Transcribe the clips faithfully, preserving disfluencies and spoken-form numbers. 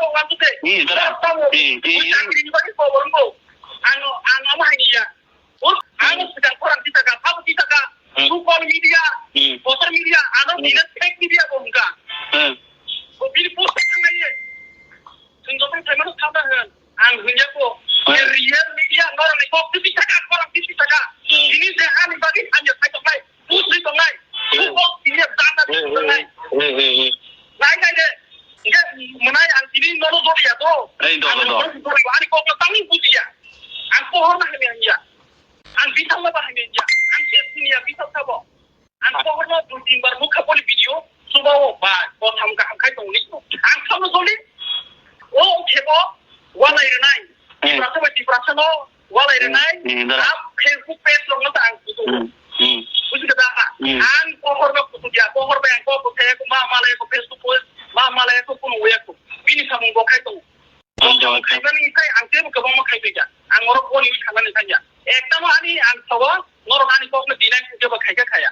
to wantu te. Hmm, tara. Tamo. Hmm, hmm, hmm. Chakri ni bagi ko wongko. Ano, ano ama hanya. Ur, ano sedang orang kita ka, apa kita ka? Hmm. Social media. Hmm. Social Nai, nai, nai. Hingke mwnai ang tini nono jodi ya to. Ei, do, do, do. Ang nono jodi ya, ani kok no tangni buji ya. Ang pohor na hemi hanya. Ang bisal na ba hemi hanya. Ang ses ni ya bisal sabo. Ang pohor no dui tin bar mukha boni video. Suba o ba, ko tham ka ham khai tong ni. Ang tham no jodi. O khebo, walai rwnai. Hmm. Tiprasa bai Tiprasa no walai rwnai. Hmm, hmm, dara. Ang Facebook page rok no ta ang kutu. Hmm, hmm. Buji ka da? Hmm. Ang pohor no kutu ya, pohor bai ang ko kutu ya, ma malai ko Facebook post, ma malai ko kuno ya ko. Bini samung bo khai tong. Hmm, bo samung khai mani khai ang tebo kabang ma khai tong ya. Ang oro phone use khamani thang ya. Ekta ma ani ang sawa, norok ani kok no deny khe ba khai kha khaya.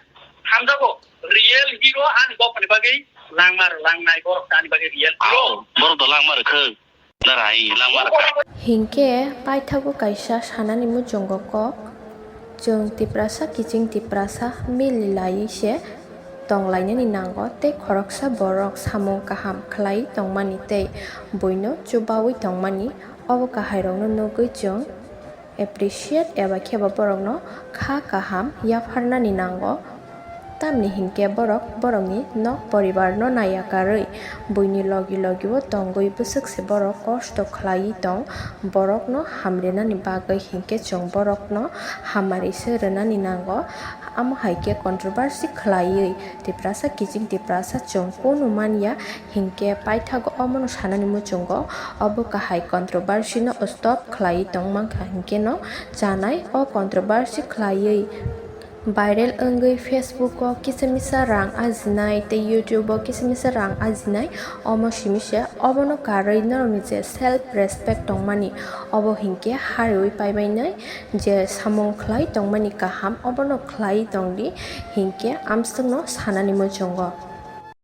Hamjago, real hero ani bok ni bagwi langmar, langnai borok ani bagwi real hero. Borok do langmar khe. Darai langmar. Hinkhe paithago kaisa sanani muchungo kok, chwng Tiprasa kiching Tiprasa mili laiwi se tonglainani nango tei khoroksa borok samung kaham khlai tongmani tei buino chubawi tongmani, obo kahairokno nugwi chwng appreciate eba khe ba borokno kha kaham yapharnani nango. Tamni hinkhe borok borokni nok poribarno naiya karwi buini logi logibo tongwi bwswk se borok kosto khlaiwi tong, borokno hamrinani bagwi hinkhe chwng borokno hamari se rwnani nango. Amo hai khe controversy khlaiwi Tiprasa kiching Tiprasa chwng kunu manya. Hinkhe paithago omono sanani muchungo obo kahai controversy no stop khlai tongmankha hinkhe no chanai o controversy khlaiwi viral wngwi Facebook o kisa misa rang ajinai tei YouTube o kisa misa rang ajinai omo simi se obono karwi norokni je self respect tongmani obo hinkhe hariwi paibainai je samung khlai tongmani kaham obono khlai tongdi hinkhe amswkno sanani muchungo.